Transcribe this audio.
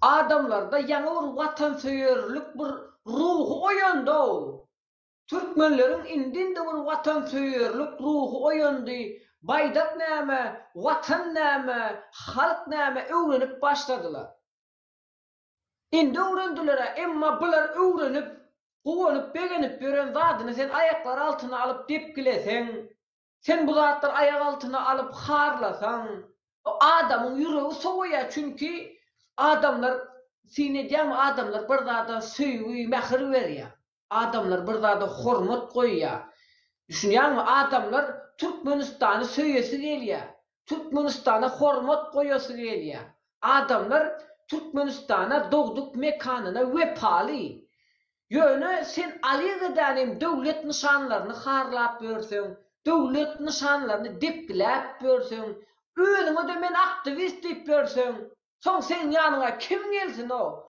Adamlarda ýaňy bir watansöýerlik bir ruhy oýandy-ow. Türkmenleriň indi-indi bir watansöýerlik ruhy oýandy, baýdak näme, watan näme, halk näme öwrenip başladylar. Indi öwrendiler-ä, emma bular öwrenip, guwanyp, begenip ýören zadyny sen aýaklary altyna alyp depgileseň, sen bu zatlary aýak altyna alyp harlasaň, adamyň ýüregi sowaýar, çünki adamlar, syn edýäňmi, adamlar bir zada söýgi, mähir berýär. Adamlar bir zada hormat goýýar. Düşünýäňmi? Adamlar Türkmenistany söýesi gelýär. Türkmenistana hormat goýasy gelýär. Adamlar Türkmenistana dogduk mekanyna wepaly. Ýöne sen alygedanem döwlet nyşanlaryny harlap ýörseň, döwlet nyşanlaryny depgiläp ýörseň, özüňe-de men aktiwist diýip ýörseň, soň seň ýanyňa kim gelsin-ow?